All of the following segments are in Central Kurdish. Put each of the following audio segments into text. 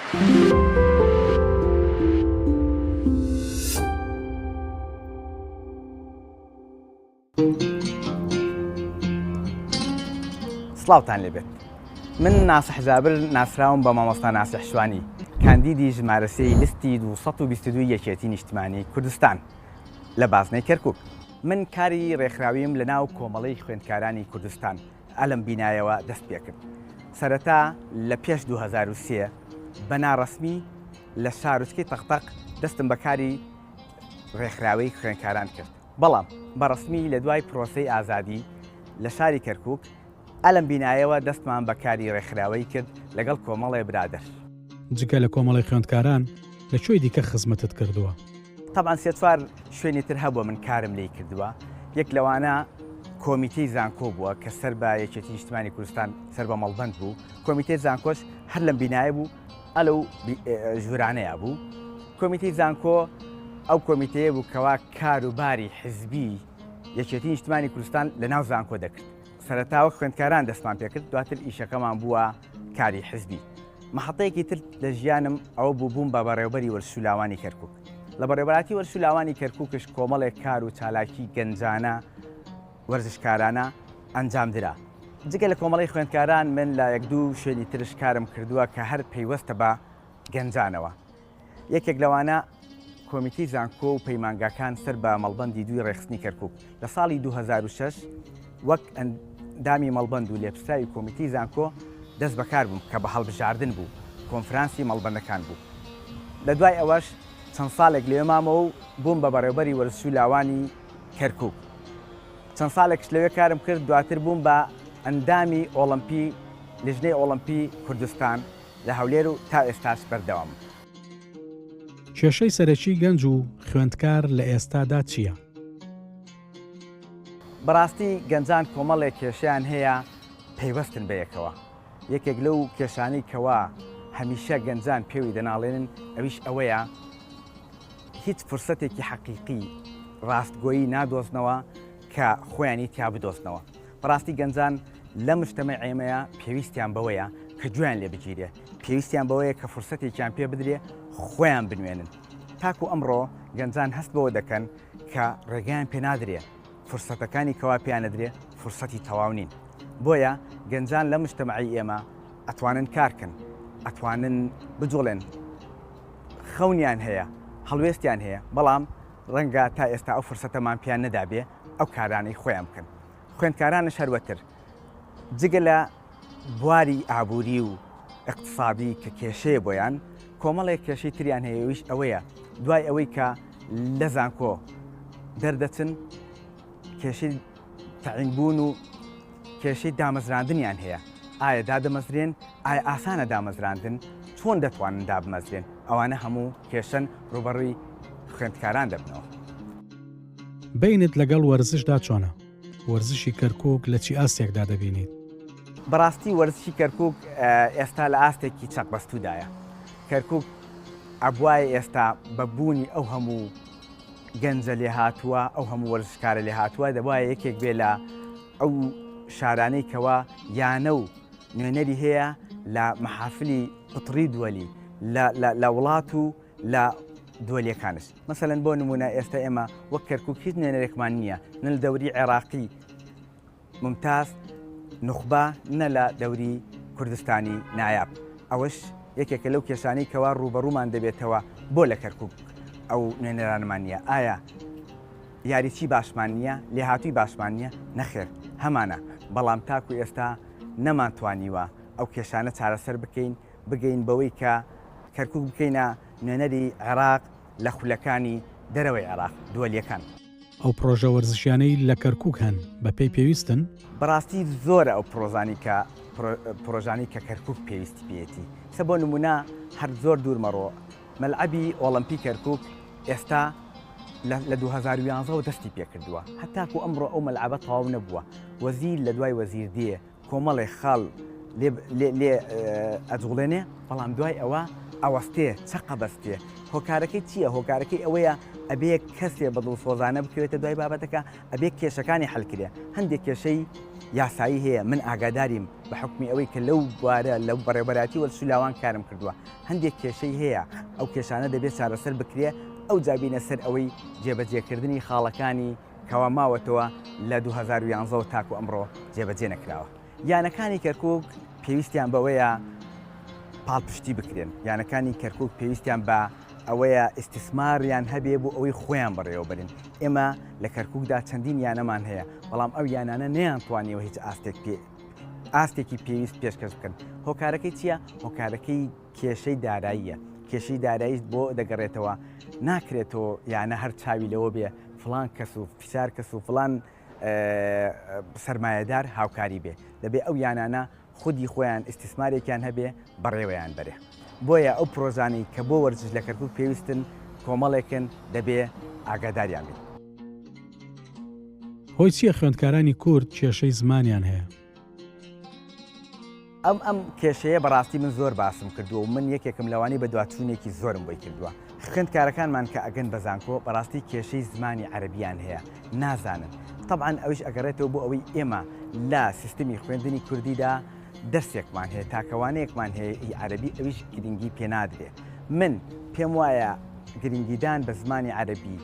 سڵاوتان لێبێت من ناسح جابر ناسراوم بە مامۆستا ناسح شوانی کاندیدی ژمارە سێی لیستی 222 یەکێتی نیشتمانی کوردستان لە بازنەی کەرکک. من کاری ڕێکخراویم لە ناو کۆمەڵەی خوێندکارانی کوردستان ئەلم بینایەوە دەست پێکرد. سەرەتا لە پێش 2003 بە ناڕەسمی لە شارۆچکەی تەقتەق دەستم بە کاری ڕێکخراوەی خوێندکاران کرد. بەڵام بە ڕەسمی لە دوای پرۆسەی ئازادی لە شاری کەرکوک ئەلم بینایەوە دەستمان بە کاری ڕێکخراوەیی کرد لەگەڵ کۆمەڵێ برادەر. جگە لە کۆمەڵەی خوێندکاران لە کوێی دیکە خزمەتت کردووە؟ تەبعەن سێ چوار شوێنی تر هەبووە من کارم لێی کردووە، یەک لەوانە کۆمیتەی زانکۆ بووە کە سەر بە یەکێتی نیشتمانی کوردستان سەر بە مەڵبەند بوو، کۆمیتەی زانکۆش هەر لەم بینایە بوو، ئەلەو ژوورانەیا بوو. کۆمیتەی زانکۆ ئەو کۆمیتەیە بوو کەوا کار و باری حزبی یەکێتی نیشتمانی کوردستان لە ناو زانکۆ دەکرد. سەرەتا وەک خوێندکاران دەستمان پێکرد، دواتر ئیشەکەمان بووە کاری حزبی. مەحەتەیەکی تر لە ژیانم ئەوە بوو بووم بە بەڕێوبەری وەرزش و لاوانی کەرکوک. لە بەڕێوبەراتی وەرزش و لاوانی کەرکوکش کۆمەڵێک کار و چالاکی گەنجانە، وەرزشکارانە ئەنجامدرا. جگە لە کۆمەڵەی خوێندکاران من لە یەک دوو شوێنی ترش کارم کردووە کە هەر پەیوەستە بە گەنجانەوە. یەکێک لەوانە کۆمیتەی زانکۆ و پەیمانگاکان سەر بە مەڵبەندی دووی ڕێکخستنی کەرکوک. لە ساڵی 2006 وەک ئەندامی مەڵبەند و لێپرسراوی کۆمیتەی زانکۆ دەست بەکار بووم کە بە هەڵبژاردن بوو، کۆنفرانسی مەڵبەندەکان بوو. لە دوای ئەوەش چەند ساڵێک لەوێ مامەوە و بووم بە بەڕێوبەری وەرزش و لاوانی کەرکوک. چەند ساڵێکش لەوێ کارم کرد، دواتر بووم بە ئەندامی ئۆڵەمپی لیژنەی ئۆڵەمپی کوردستان لە هەولێر و تا ئێستاش بەردەوامم. کێشەی سەرەکی گەنج و خوێندکار لە ئێستادا چییە؟ بەڕاستی گەنجان کۆمەڵێک کێشەیان هەیە پەیوەستن بەیەکەوە، یەکێک لەو کێشانەی کەوا هەمیشە گەنجان پێوی دەناڵێنن ئەویش ئەوەیە هیچ فرسەتێکی حەقیقی ڕاستگۆیی نادۆزنەوە کە خۆیانی تیا بدۆزنەوە. بەڕاستی گەنجان لە مجتەمەی ئێمەیە پێویستیان بەوەیە کە گوێیان لێ بگیرێ، پێویستیان بەوەیە کە فرسەتێکیان پێ بدرێ خۆیان بنوێنن. تاکو ئەمڕۆ گەنجان هەست بەوە دەکەن کە ڕێگەیان پێ نادرێ، فرسەتەکانی کەوا پێیان ئەدرێ فرسەتی تەواو نین. بۆیە گەنجان لە مجتەمەعی ئێمە ئەتوانن کار کەن، ئەتوانن بجوڵێن، خەونیان هەیە، هەڵوێستیان هەیە، بەڵام ڕەنگە تا ئێستا ئەو فرسەتەمان پێیان نەدابێ ئەو کارانەی خۆیان بکەن. خوێندکارانش هەروەتر جگە لە بواری ئابووری و ئیقتسادی کە کێشەیە بۆیان، کۆمەڵێک کێشەی تریان هەیە ئەویش ئەوەیە دوای ئەوەی کە لە زانکۆ دەردەچن کێشەی تەعین بوون و کێشەی دامەزراندنیان هەیە، ئایا دادەمەزرێن؟ ئایا ئاسانە دامەزراندن؟ چۆن دەتوانن دابمەزرێن؟ ئەوانە هەموو کێشەن ڕووبەڕووی خوێندکاران دەبنەوە. بەینت لەگەڵ وەرزشدا چۆنە؟ وەرزشی کەرکووک لە چی ئاستێکدا دەبینیت؟ بەڕاستی وەرزشی کەرکووک ئێستا لە ئاستێکی چەقبەستوودایە. کەرکووک ئەبوایە ئێستا بە بوونی ئەو هەموو گەنجە لێهاتووە، ئەو هەموو وەرزشکارە لێهاتووە، دەبوایە یەکێک بێ لە ئەو شارانەی کەوا یانە و نوێنەری هەیە لە مەحافلی قوتڕی دووەلی لە وڵات و لە دووەلیەکانش. مەسەلەن بۆ نموونە ئێستا ئێمە وەک کەرکووک هیچ نوێنەرێکمان نییە نە لە دەوری عێراقی ممتاز نوخبە نە لە دەوری کوردستانی نایاب. ئەوەش یەکێکە لەو کێشانەی کەوا ڕووبەڕوومان دەبێتەوە بۆ لە کەرکووک ئەو نوێنەرانەمان نییە. ئایا یاریچی باشمان نییە؟ لێهاتووی باشمان نییە؟ نەخێر هەمانە، بەڵام تاکو ئێستا نەمانتوانیوە ئەو کێشانە چارەسەر بکەین، بگەین بەوەی کە کەرکووک بکەینە نوێنەری عێراق لە خولەکانی دەرەوەی عێراق، دووەلییەکان. ئەو پڕۆژە وەرزشیانەی لە کەرکووک هەن بەپێی پێویستن؟ بەڕاستی زۆرە ئەو پڕۆزانی کە پڕۆژانەی کە کەرکووک پێویستی پێیەتی. ئێستا بۆ نموونە هەر زۆر دوور مەڕۆ، مەلعەبی ئۆڵەمپی کەرکووک ئێستا لە 2011 وە دەستی پێکردووە، هەتاکوو ئەمڕۆ ئەو مەلعەبە تەواو نەبووە. وەزیر لە دوای وەزیر دێ، کۆمەڵێک خاڵ لێ ئەجوڵێنێ، بەڵام دوای ئەوە ئەوەستێ، چەقە بەستێ. هۆکارەکەی چییە؟ هۆکارەکەی ئەوەیە ئەبێ کەسێ بە دڵسۆزانە بکەوێتە دوای بابەتەکە، ئەبێ کێشەکانی حەل کرێ. هەندێک کێشەی یاسایی هەیە، من ئاگاداریم بە حوکمی ئەوەی کە لەو بوارە لە بەڕێوەبەرایەتی وەرزش و لاوان کارم کردووە، هەندێک کێشەی هەیە، ئەو کێشانە دەبێ چارەسەر بکرێ، ئەوجا بینە سەر ئەوەی جێبەجێکردنی خاڵەکانی کەوا ماوەتەوە لە 2011 وە تاکو ئەمڕۆ جێبەجێ نەکراوە. یانەکانی کەرکوک پێویستیان بەوەیە پاڵپشتی بکرێن، یانەکانی کەرکوک پێویستیان بە ئەوەیە ئیستیسماریان هەبێ بۆ ئەوەی خۆیان بەڕێوەبەرن. ئێمە لە کەرکوکدا چەندین یانەمان هەیە، بەڵام ئەو یانانە نەیانتوانیوە هیچ ئاستێک پێ ئاستێکی پێویست پێشکەش بکەن. هۆکارەکەی چییە؟ هۆکارەکەی کێشەی داراییە. کێشەی داراییش بۆ دەگەڕێتەوە ناکرێت تۆ یانە هەر چاوی لەوە بێ فڵان کەس و فشار کەس و فڵان سەرمایەدار هاوکاری بێ، دەبێ ئەو یانانە خودی خۆیان ئیستیسمارێکیان هەبێ بەڕێوەیان بەرێ. بۆیە ئەو پرۆژانەی کە بۆ وەرزش لە کەرکوک پێویستن کۆمەڵێکن دەبێ ئاگاداریان بین. هۆی چییە خوێندکارانی کورد کێشەی زمانیان هەیە؟ ئەم ئەم کێشەیە بەڕاستی من زۆر باسم کردووە و من یەکێکم لەوانەی بەدواچوونێکی زۆرم بۆی کردووە. خوێندکارەکانمان کە ئەگەن بە زانکۆ بەڕاستی کێشەی زمانی عەرەبیان هەیە نازانن. تەبعەن ئەویش ئەگەڕێتەوە بۆ ئەوەی ئێمە لە سیستمی خوێندنی کوردیدا دەرسێکمان هەیە تاکە وانەیەکمان هەیە ئی عەرەبی ئەویش گرنگی پێنادرێ. من پێم وایە گرنگیدان بە زمانی عەرەبی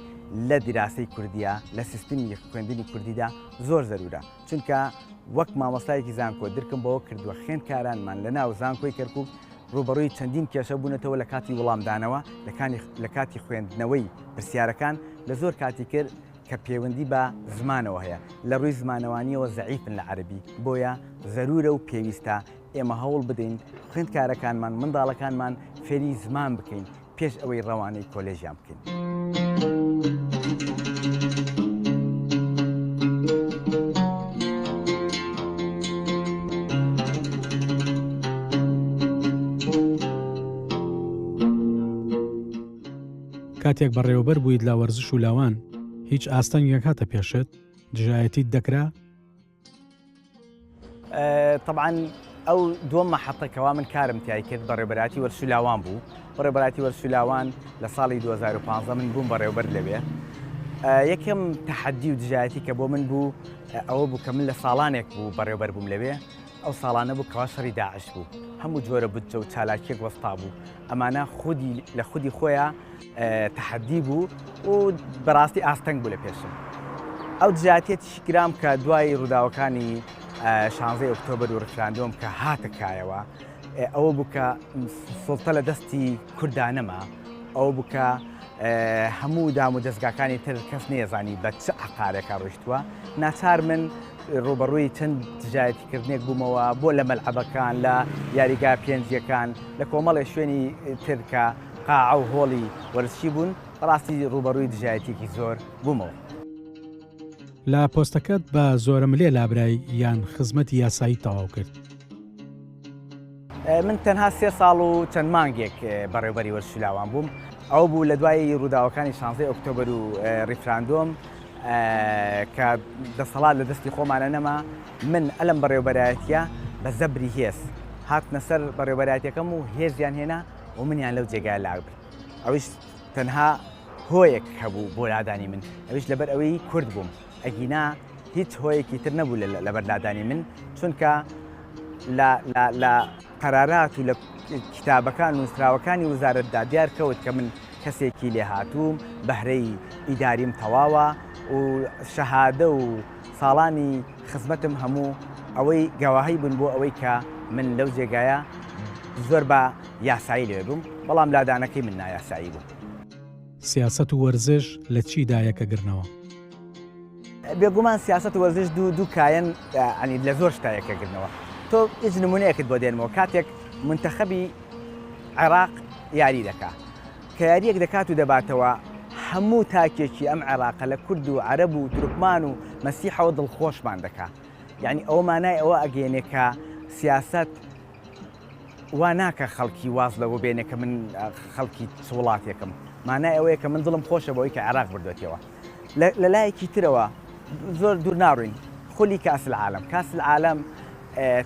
لە دیراسەی کوردیا لە سیستمی خوێندنی کوردیدا زۆر زەرورە. چونکە وەک مامۆستایەکی زانکۆ درکم بەوە کردووە خوێندکارانمان لە ناو زانکۆی کەرکوک ڕووبەڕووی چەندین کێشە بوونەتەوە لە کاتی وڵامدانەوە لە کاتی خوێندنەوەی پرسیارەکان لە زۆر کاتی کرد کە پەیوەندی بە زمانەوە هەیە لە ڕووی زمانەوانیەوە زەعیفن لە عەرەبی بۆیە زەرورە و پێویستە ئێمە هەوڵ بدەین خوێندکارەکانمان منداڵەکانمان فێری زمان بکەین پێش ئەوەی ڕەوانەی کۆلێژیان بکەین. کاتێک بەڕێوەبەر بوویت لە وەرزش و لاوان هیچ ئاستەنگێک هاتە پێشت؟ دژایەتیت دەکرا؟ تەبعەن ئەو دووەم مەحەتە کەوا من کارم تیای کرد بەڕێوبەراتی وەرزش و لاوان بوو بەڕێوبەراتی وەرزش و لاوان لە ساڵی 2015 من بووم بەڕێوبەر لەوێ یەکەم تەحەدی و دژایەتی کە بۆ من بوو ئەوە بوو کە من لە ساڵانێک بوو بەڕێوبەر بووم لەوێ ئەو ساڵانە بوو کەوا شەڕی داعش بوو هەموو جۆرە بودجە و چالاکیەک وەستا بوو ئەمانە خودی لە خودی خۆیان تەحەدی بوو و بەڕاستی ئاستەنگ بوو لە پێشم. ئەو دژایەتیە تیشکرام کە دوای ڕووداوەکانی شانزەی ئۆکتۆبەر و ڕیفراندۆم کە هاتە کایەوە ئەوە بوو کە سوڵتە لە دەستی کورددا نەما، ئەوە بوو کە هەموو دام و دەزگاکانی تر کەس نەیەزانی بە چ عەقارێکا ڕۆیشتووە. ناچار من ڕووبەڕووی چەند دژایەتیکردنێک بوومەوە بۆ لە مەلعەبەکان، لە یاریگا پێنجیەکان، لە کۆمەڵێ شوێنی تر کە قاعە و هۆڵی وەرزشی بوون، بەڕاستی ڕووبەڕووی دژایەتییەکی زۆر بوومەوە. لە پۆستەکەت بە زۆرەملێ لابرای یان خزمەتی یاساییت تەواو کرد؟ من تەنها سێ ساڵ و چەند مانگێک بەڕێوبەری وەرزشی لاوان بووم. ئەوە بوو لە دوای ڕووداوەکانی شانزەی ئۆکتۆبەر و ڕیفراندۆم کە دەسەڵات لە دەستی خۆمانە نەما، من ئەلم بەڕێوبەرایەتییە بە زەبری هێز هاتنە سەر بەڕێوبەرایەتیەکەم و هێزیان هێنا و منیان لەو جێگایە لابرد. ئەویش تەنها هۆیەک هەبوو بۆ لادانی من، ئەویش لەبەر ئەوەی کورد بووم، ئەگینا هیچ هۆیەکی تر نەبوو لەبەر لادانی من، چونکە لە قەرارات و لە کیتابەکان و نووسراوەکانی وزارەتدا دیار کەوت کە من کەسێکی لێهاتووم، بەهرەی ئیداریم تەواوە و شەهادە و ساڵانی خزمەتم هەموو ئەوەی گەواهی بوون بۆ ئەوەی کە من لەو جێگایە زۆر بە یاسایی لەوێ بووم، بەڵام لادانەکەی من نایاسایی بوو. سیاسەت و وەرزش لە چیدا یەکەگرنەوە؟ بێگومان سیاسەت و وەرزش دوو دوو کایەن یانی لە زۆر شتا یەکەگرنەوە. تۆ هیچ نموونەیەکت بۆ دێنمەوە کاتێک مونتەخەبی عێراق یاری دەکا کە یارییەک دەکات و دەباتەوە هەموو تاکێکی ئەم عێراقە لە کورد و عەرەب و تورکمان و مەسیحەوە دڵخۆشمان دەکا یانی ئەوە مانای ئەوە ئەگەیەنێ کە سیاسەت وا ناکا خەڵکی واز لەوە بێنێ کە من خەڵکی چ وڵاتێکم مانای ئەوەیە کە من دڵم خۆشە بەوەی کە عێراق بردوێتەوە لە لایەکی ترەوە زۆر دوور ناڕوین خولی کاس العالم کاس العالم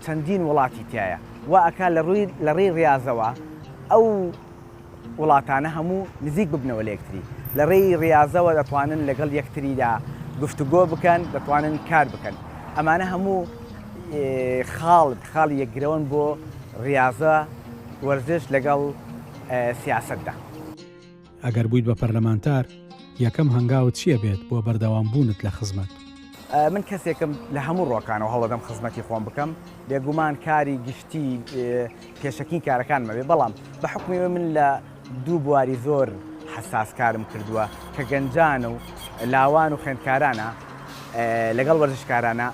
چەندین وڵاتی تایە وا ئەکا لە ڕووی لە ڕێی ڕاضەوە ئەو وڵاتانە هەموو نزیک ببنەوە لە یەکتری. لە ڕێی ڕیازەوە دەتوانن لەگەڵ یەکتریدا گفتوگۆ بکەن، دەتوانن کار بکەن. ئەمانە هەموو خاڵ خاڵی یەکگرەوەن بۆ ڕیازە، وەرزش لەگەڵ سیاسەتدا. ئەگەر بوویت بە پەرلەمانتار، یەکەم هەنگاوت چییە بێت بۆ بەردەوام بوونت لە خزمەت؟ من کەسێکم لە هەموو ڕووەکانەوە هەوڵدەدەم خزمەتی خۆم بکەم، بێگومان کاری گشتی پێشەکین کارەکانم ئەبێ، بەڵام بە حوکمی ئەوەی من لە دوو بواری زۆر حەساس کارم کردووە کە گەنجان و لاوان و خوێندکارانە لەگەڵ وەرزشکارانە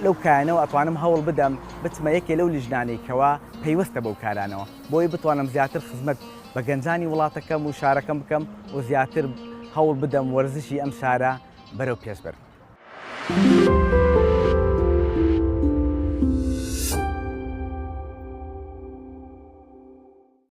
لەو کایانەوە ئەتوانم هەوڵ بدەم بچمە یەکێ لەو لیژنانەی کەوا پەیوەستە بەو کارانەوە بۆی بتوانم زیاتر خزمەت بە گەنجانی وڵاتەکەم و شارەکەم بکەم و زیاتر هەوڵ بدەم وەرزشی ئەم شارە بەرەو پێش بەرم.